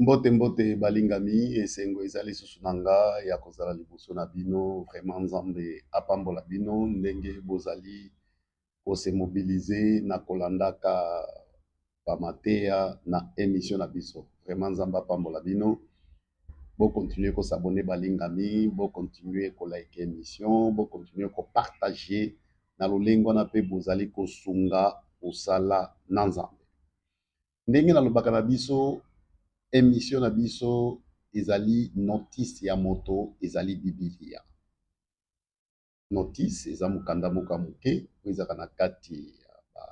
Mbote mbote balingami, esengo eza lisusu na nga ya kozala liboso na bino. Vraiment Nzambe apambola bino ndenge bozali kose mobiliser na kolandaka ba mateya na emission na biso. Vraiment Nzambe apambola bino. Bo continuer ko s'abonner balingami, bo continuer ko liker emission, bo continuer ko partager na lolenge wana mpe bozali kosunga mosala na Nzambe. Ndenge nalobaka na biso, emission na biso ezali notice ya moto, ezali Bibilia. Notice eza mokanda moko ya moke oyo ezalaka na kati ya ba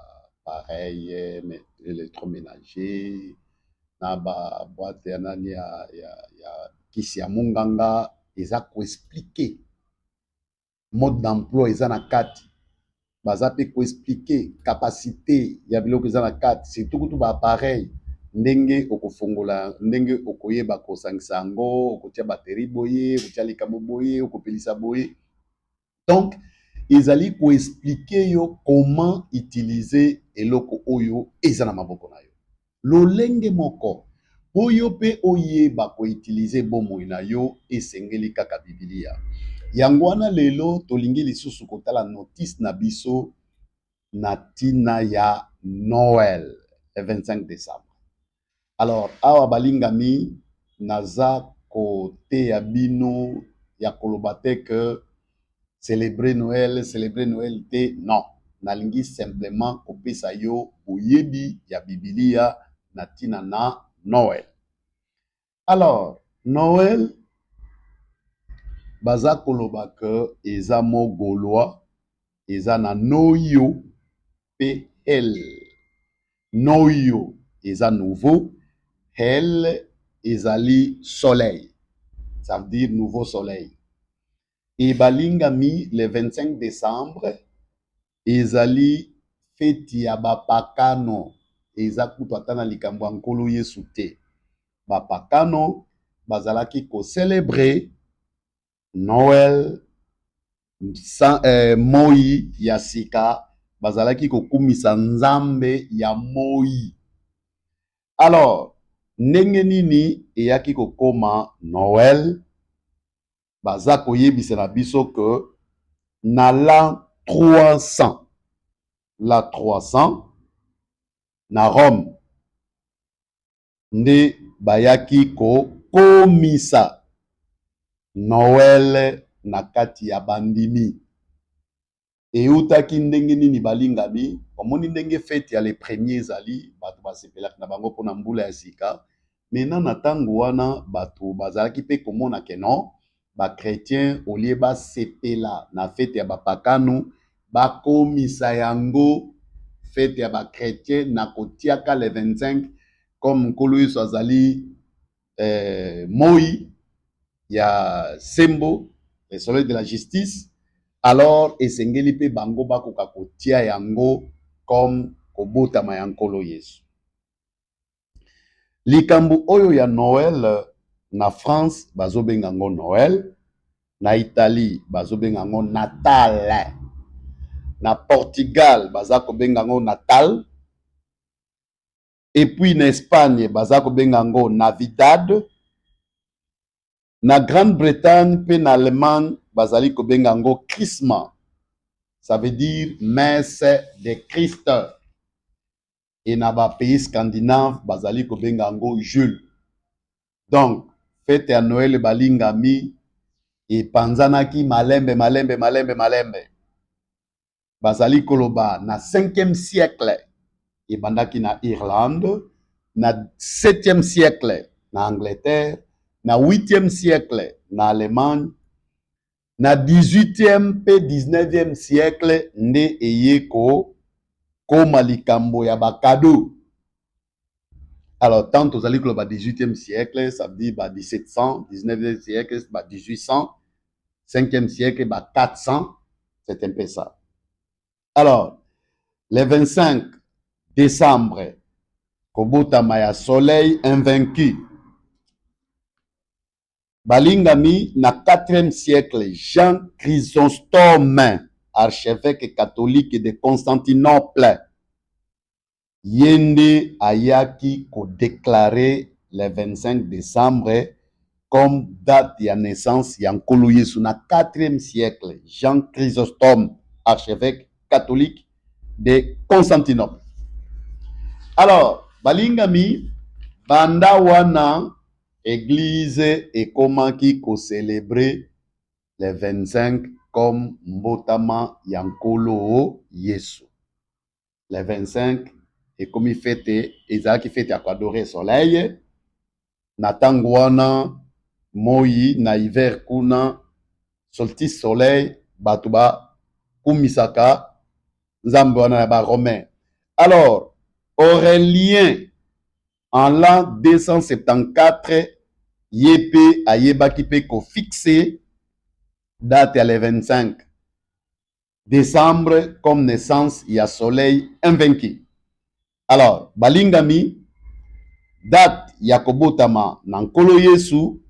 appareil electromenager na ba boite ya nani ya kisi ya monganga, eza ko expliquer mode d'emploi eza na kati, baza pe ko expliquer capacite ya biloko eza na kati, surtout kutu ba appareil ndenge okofongola, ndenge okoyeba kosangisa yango, okotia batterie boye, okotia likambo boye, okopelisa boye. Donc ezali ko expliquer yo comment utiliser eloko oyo eza na maboko na yo. Lolenge moko po yo pe oyeba ko utiliser bomoi na yo esengeli kaka Bibilia. Yango wana lelo tolingi lisusu kotala notice na biso na tina ya Noël le 25 decembre. Alors awa balingami naza koteya bino ya koloba te que celebrer Noël, celebrer Noël te, non. Nalingi simplement kopesa yo boyebi ya Bibilia na tina na Noël. Alors Noël baza koloba que eza mot gaulois, eza na noyo pe hel. Noyo eza nouveau, hel ezali soleil, ça veut dire nouveau soleil. Et balingami le 25 decembre ezali feti ya bapakano, eza kutu ata na likambo ya Nkolo Yesu te. Bapakano bazalaki ko celebrer Noël, moi ya sika, bazalaki kokumisa Nzambe ya moi. Alors ndenge nini eyaki kokoma Noël? Baza koyebisa na biso que na l'an 300, la 300 na Rome nde bayaki kokomisa Noël na kati ya bandimi. Eutaki ndenge nini balingami? Omoni ndenge fete ya le premier ezali, bato basepelaka na bango mpona mbula ya sika. Maintenant na ntango wana bato bazalaki mpe komona ke non, ba chrétien au lieu basepela na fete ya bapakano, bakomisa yango fete ya ba chrétien na kotiaka le 25 comme Nkolo Yesu azali moi ya sembo, le soleil de la justice. Alors esengeli mpe bango bakoka kotia yango comme kobotama ya Nkolo Yesu. Likambo oyo ya Noël, na France bazobenga yango Noël, na Italie bazobenga yango Natal, na Portugal baza kobenga yango Natal, et puis na Espagne baza kobenga yango Navidad, na Grande-Bretagne mpe na Allemagne bazali kobenga yango Christmas, ça veut dire messe de Christ, et na ba pays scandinave bazali kobenga yango Jules. Donc fete ya Noël balingami epanzanaki malembe malembe malembe malembe. Bazali koloba na 5e siècle ebandaki na Irlande, na 7e siècle na Angleterre, na 8e siècle na Allemagne, na 18e mpe 19e siècle nde eye kokoma likambo ya ba cadeau. Alors tant tozali koloba 18e siècle, ça veut dire ba 1700, 19e siècle ba 1800, 5e siècle ba 400, c'est un peu ça. Alors le 25 décembre kobotama ya soleil invaincu balingami, na 4e siècle Jean Chrysostome, archevêque catholique de Constantinople, ye nde ayaki kodéclarer. le 25 décembre comme date ya naissance ya Nkolo Yesu na 4e siècle, Jean Chrysostome, archevêque catholique de Constantinople. Alors, balingami, banda wana église ekomaki kocélébrer le 25 comme mbotama ya Nkolo Yesu. Le 25 ekomi fête, ezalaki fête ya koadorer soleil. Na ntango wana moi na hiver kuna, solstice soleil, bato bakumisaka nzambe wana ya Baromain. Alors Aurélien, en l'an 274, ye mpe ayebaki mpe kofixer date ya le 25 décembre comme naissance ya soleil invaincu. Alors balingami, date ya kobotama na Nkolo Yesu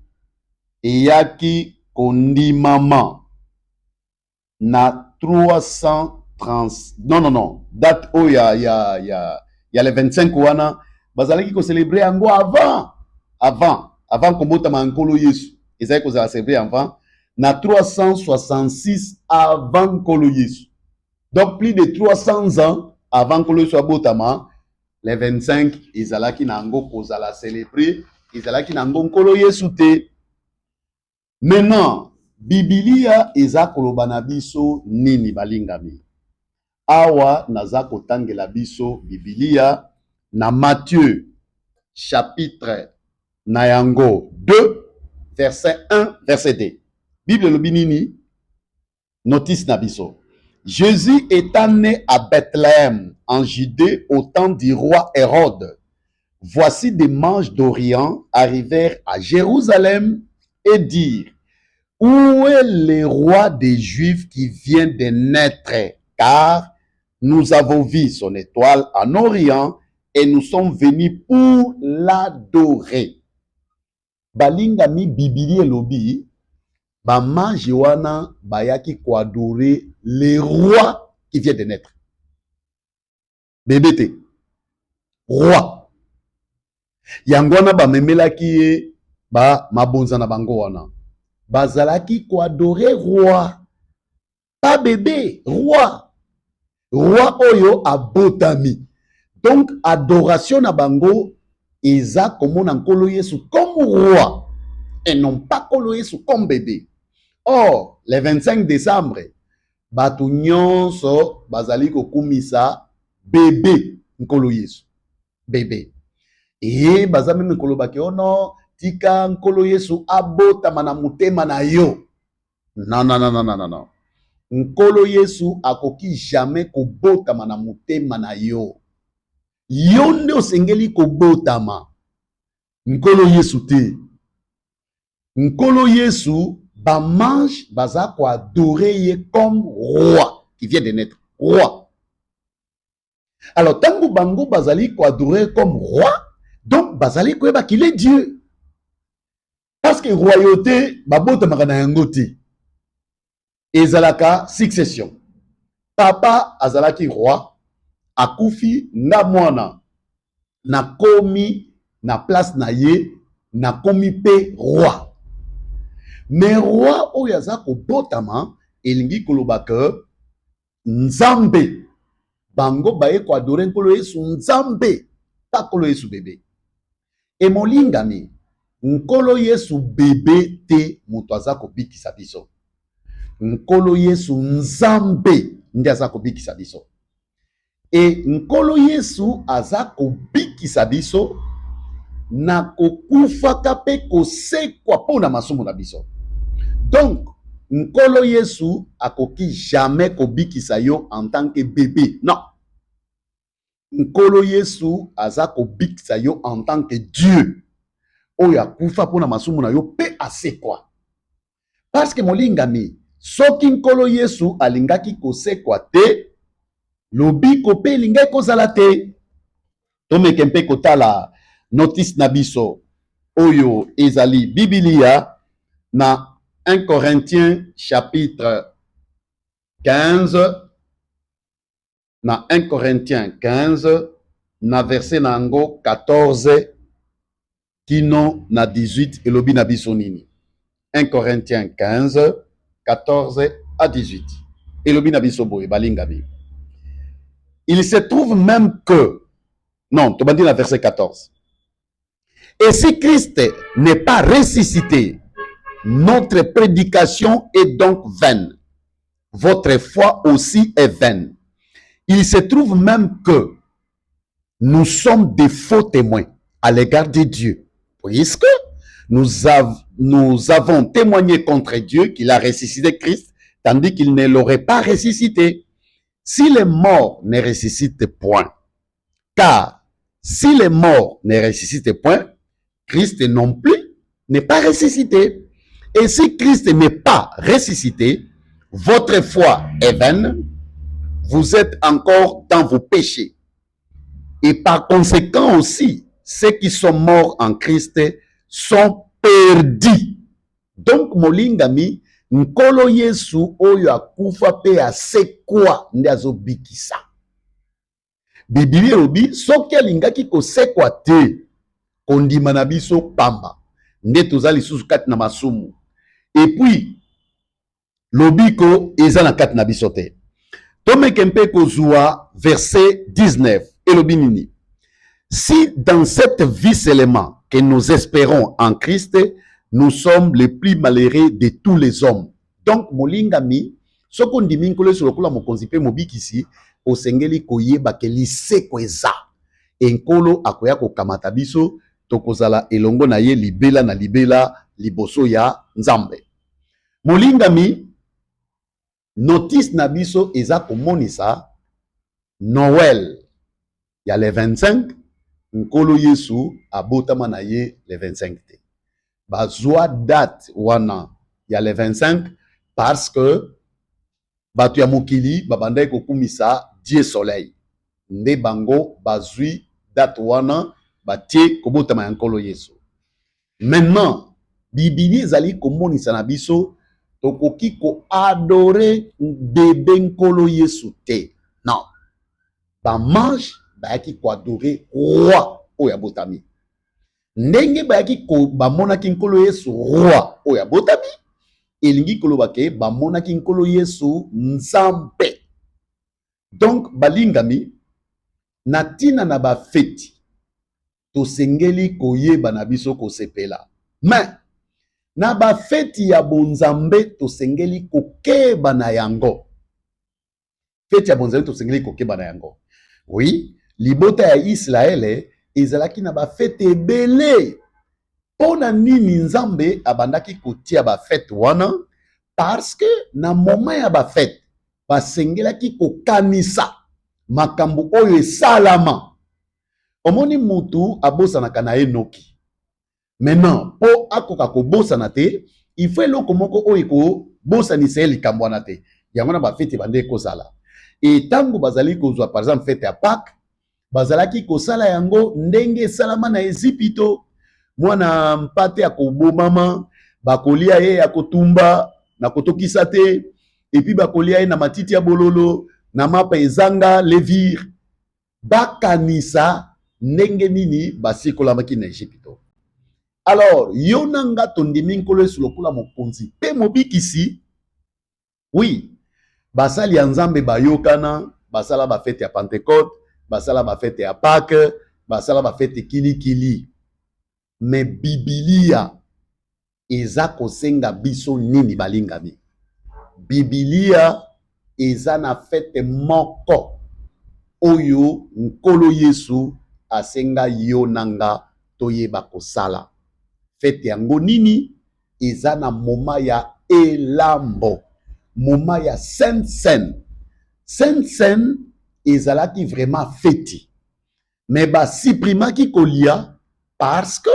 eyaki kondimama na 330, non, non, non, date oyo ya le 25 wana, bazalaki kocélébrer yango avant kobotama ya Nkolo Yesu. Ezalaki kozala célébré avant na 366 avant Nkolo Yesu, donc plus de 300 ans avant Nkolo Yesu abotama. Le 25 ezalaki na yango kozala célébré, ezalaki na yango Nkolo Yesu te. Maintenant, Bibilia eza koloba na biso nini, balingami? Awa naza kotangela biso Bibilia na Matthieu, chapitre na yango 2, verset 1, verset 2. Bible elobi nini? Notice na biso: Jésus étant né à Bethléem en Judée au temps du roi Hérode, voici des mages d'Orient arrivèrent à Jérusalem et dirent: Où est le roi des Juifs qui vient de naître? Car nous avons vu son étoile en Orient et nous sommes venus pour l'adorer. Balingami, Bibili elobi bamages wana bayaki koadorer le roi qui vient de naître. Bébé te, roi. Yango wana bamemelaki ye ba mabonza na bango wana. Bazalaki koadorer roi, pas bébé, roi, roi oyo abotami. Donc adoration na bango eza komona Nkolo Yesu comme roi et non pas Nkolo Yesu comme bébé. Or le 25 décembre, bato nyonso bazali kokumisa bébé Nkolo Yesu, bébé. E baza même kolobaki: ono tika Nkolo Yesu abotama na motema na yo. Non, non, non, non, non, non. Nkolo Yesu akoki jamais kobotama na motema na yo. Yo nde osengeli kobotama, Nkolo Yesu te. Nkolo Yesu, bamages baza koadorer ye comme roi qui vient de naître, roi. Alors ntango bango bazali koadorer comme roi, donc bazali koyeba qu'il est Dieu, parce que royauté babotamaka na yango te, ezalaka succession. Papa azalaki roi, akufi, nga mwana nakomi na place na ye, nakomi mpe roi. Mais roi oyo aza kobotama elingi koloba ke Nzambe. Bango baye koadorer Nkolo Yesu Nzambe, ta Nkolo Yesu bébé. Emolingami, Nkolo Yesu bébé te moto aza kobikisa biso. Nkolo Yesu Nzambe nde aza kobikisa biso. E Nkolo Yesu aza kobikisa biso na kokufaka mpe kosekwa mpo na masumu na biso. Donc Nkolo Yesu akoki jamais kobikisa yo en tant que bébé, non. Nkolo Yesu aza kobikisa yo en tant que Dieu oyo akufa mpo na masumu na yo mpe asekwa. Parce que molingami, soki Nkolo Yesu alingaki kosekwa te, lobiko mpe elingaki kozala te. Tomeke mpe kotala notice na biso oyo ezali Bibilia na 1 Corinthiens chapitre 15, na 1 Corinthiens 15 na verset na yango 14. kino na 18 elobi na biso nini? 1 Corinthiens 15, 14 à 18 elobi na biso boye, balingami. Il se trouve même que, non, tobandi na verset 14. Et si Christ n'est pas ressuscité, notre prédication est donc vaine. Votre foi aussi est vaine. Il se trouve même que nous sommes des faux témoins à l'égard de Dieu, puisque nous avons témoigné contre Dieu qu'il a ressuscité Christ, tandis qu'il ne l'aurait pas ressuscité, si les morts ne ressuscitent point. Car si les morts ne ressuscitent point, Christ non plus n'est pas ressuscité. Et si Christ n'est pas ressuscité, votre foi est vaine, vous êtes encore dans vos péchés. Et par conséquent aussi, ceux qui sont morts en Christ sont perdus. Donc, molingami, Nkolo Yesu oyo akufa mpe asekwa nde azobikisa. Biblia elobi soki alingaki kosekwa te, kondima na biso pamba, nde toza lisusu kati na masumu. Et puis lobiko eza na kati na biso te. Tomeke mpe kozwa verset 19, elobi nini? Si dans cette vie seulement que nous espérons en Christ, nous sommes les plus malheureux de tous les hommes. Donc molingami, soki ondimi Nkolo Yesu lokola mokonzi mpe mobikisi, osengeli koyeba ke liseko eza e Nkolo akoya kokamata biso, tokozala elongo na ye libela na libela liboso ya Nzambe. Molingami, notice na biso eza komonisa Noël ya le 25, Nkolo Yesu abotama na ye le 25 te. Bazwa date wana ya le 25 parce que bato ya mokili babandaki kokumisa dieu soleil, nde bango bazwi date wana, batie kobotama ya Nkolo Yesu. Maintenant, Bibili ezali komonisa na biso tokoki koadorer bébé Nkolo Yesu te. Non, bamages bayaki koadorer roi oyo abotami. Ndenge bayaki, bamonaki Nkolo Yesu roi oyo abotami, elingi koloba ke bamonaki Nkolo Yesu Nzambe. Donc balingami, na ntina na bafeti, tosengeli koyeba na biso kosepela, mais na bafeti ya bonzambe tosengeli kokeba na yango. Feti ya bonzambe, tosengeli kokeba na yango. Oui, libota ya Israele ezalaki na bafete ebele. Mpo na nini Nzambe abandaki kotia bafete wana? Parce que na moment ya bafete, basengelaki kokanisa makambo oyo esalama. Omoni, mutu abosanaka na ye noki. Maintenant, mpo akoka kobosana te, il faut eloko moko oyo ekobosanisa ye likambo wana te. Yango na bafete bande ekozala. E ntango bazali kozwa par exemple fete ya Pâques, bazalaki kosala yango ndenge esalama na Ezipito. Mwana mpate akobomama, bakolia ye ya kotumba na kotokisa te, et puis bakolia ye na matiti ya bololo na mapa ezanga levure. Bakanisa ndenge nini basikolamaki na Egypte. Alors yo na nga tondimi Nkolo Yesu lokola mokonzi mpe mobikisi. Oui, basali ya Nzambe bayokana, basala bafete ya Pentecôte, basala bafete ya Pâques, basala bafete kilikili. Mais Bibilia eza kosenga biso nini, balingami? Bibilia eza na fete moko oyo Nkolo Yesu asenga yo na nga toyeba kosala. Fete yango nini? Eza na moment ya elambo, moment ya Sainte Cène. Sainte Cène ezalaki vraiment feti, mais basupprimaki kolia parce que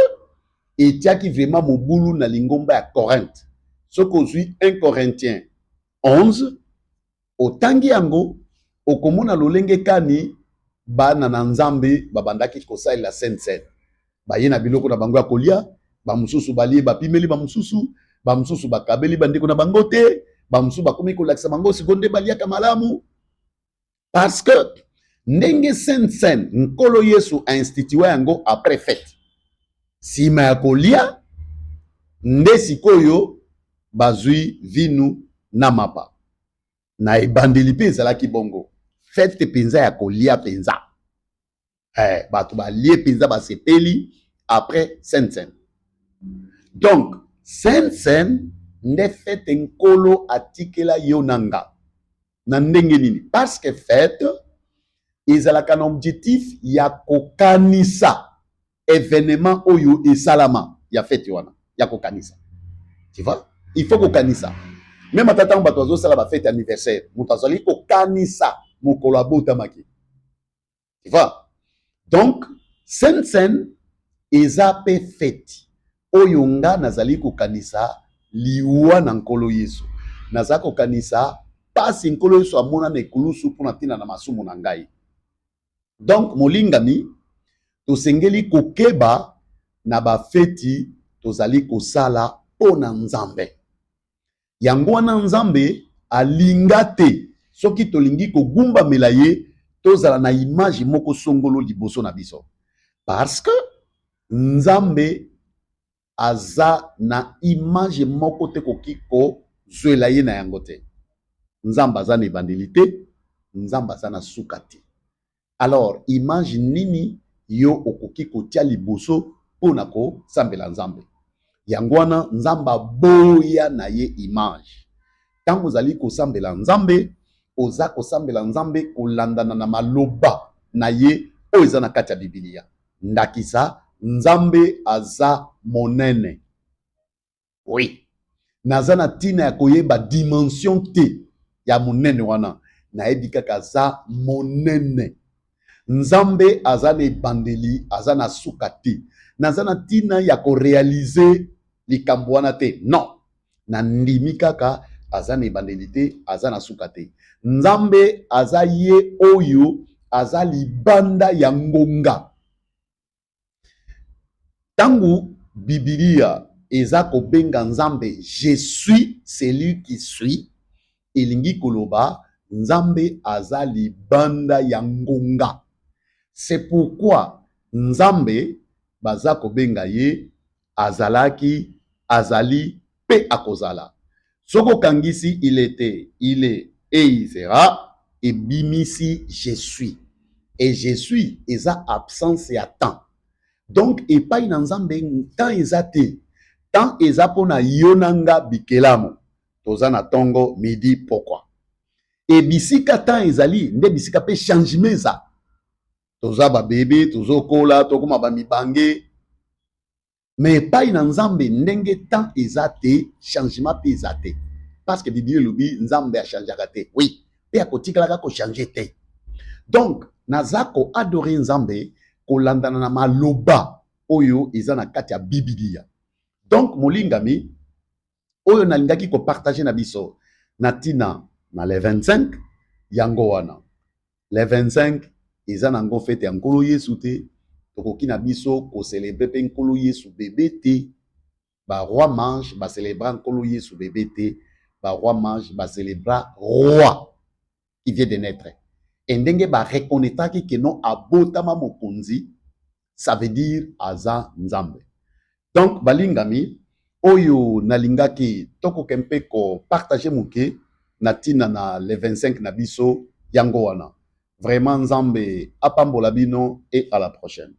etiaki vraiment mobulu na lingomba ya Corinthe. Soki ozwi 1 Corinthien 11, otangi yango, okomona lolenge kani bana na Nzambe babandaki kosalela Sainte Cène. Baye na biloko na bango ya kolia, bamosusu balie, bapimeli bamosusu, bamosusu bakabeli bandeko na bango te, bamosusu bakomi kolakisa bango sikoyo nde baliaka malamu. Parce que ndenge Sainte Cène, Nkolo Yesu ainstitué yango après fête. Nsima ya kolia nde sikoyo bazwi vinu na mapa. Na ebandeli mpe ezalaki bongo, fete mpenza ya kolia mpenza. Bato balie mpenza, basepeli après Sainte Cène. Donc Sainte Cène nde fete Nkolo atikela yo na nga. Na ndenge nini? Parce que fete ezalaka na objectif ya kokanisa événement oyo esalama ya fete wana, ya kokanisa. Tu vois, il faut kokanisa. Même ata ntango bato bazosala bafete anniversaire, moto azali kokanisa mokolo abotamaki. Tu vois, donc Sainte Cène eza mpe feti oyo nga nazali kokanisa liwa na Nkolo Yesu, naza kokanisa pasi Nkolo Yesu amona na ekulusu mpona ntina na masumu na ngai. Donc molingami, tosengeli kokeba na bafeti tozali kosala mpo na Nzambe. Yango wana Nzambe alinga te soki tolingi kogumbamela ye, tozala na image moko songolo liboso na biso, parce que Nzambe aza na image moko te koki kozwela ye na yango te. Nzambe aza na ebandeli te, Nzambe aza na suka te. Alors image nini yo okoki kotia liboso mpona kosambela Nzambe? Yango wana Nzambe aboya na ye image. Ntango ozali kosambela Nzambe, oza kosambela Nzambe kolandana na maloba na ye oyo eza na kati ya Bibilia. Ndakisa, Nzambe aza monene. Oui, naza na ntina ya koyeba dimension te ya monene wana, nayebi kaka aza monene. Nzambe aza na ebandeli, aza na suka te. Naza na ntina ya koréaliser likambo wana te, non, nandimi kaka aza na ebandeli te, aza na suka te. Nzambe aza ye oyo aza libanda ya ngonga. Ntango Bibilia eza kobenga Nzambe "Je suis celui qui suis", elingi koloba Nzambe aza libanda ya ngonga. C'est pourquoi Nzambe baza kobenga ye azalaki, azali mpe akozala. Soki okangisi "il était, il est et il sera", ebimisi "je suis". Et "je suis" eza absence ya temps. Donc epai na Nzambe temps eza te. Temps eza mpona yo na nga bikelamu, toza na ntongo, midi, pokwa. E bisika temps ezali nde bisika mpe changement eza. Toza babebe, tozokola, tokóma bamibange. Mais epai na Nzambe, ndenge temps eza te, changement mpe eza te, parce que Biblia elobi Nzambe achangeaka te. Oui, mpe akotikalaka kochanger te. Donc naza koadorer Nzambe kolandana na maloba oyo eza na kati ya Bibilia. Donc molingami, oyo nalingaki kopartager na biso na ntina na le 25, yango wana. Le 25 eza nango fete ya Nkolo Yesu te. Tokoki na biso kocélébrer mpe Nkolo Yesu bebe te. Baroi mages bacélébra Nkolo Yesu bebe te. Baroi mages bacélébra roi qui vient de naître. E ndenge bareconnaîtraki ke non, abotama mokonzi, ça veut dire aza Nzambe. Donc balingami, oyo nalingaki tokoke mpe kopartager moke na ntina na le 25 na biso, yango wana. Vraiment, Nzambe apambola bino et à la prochaine.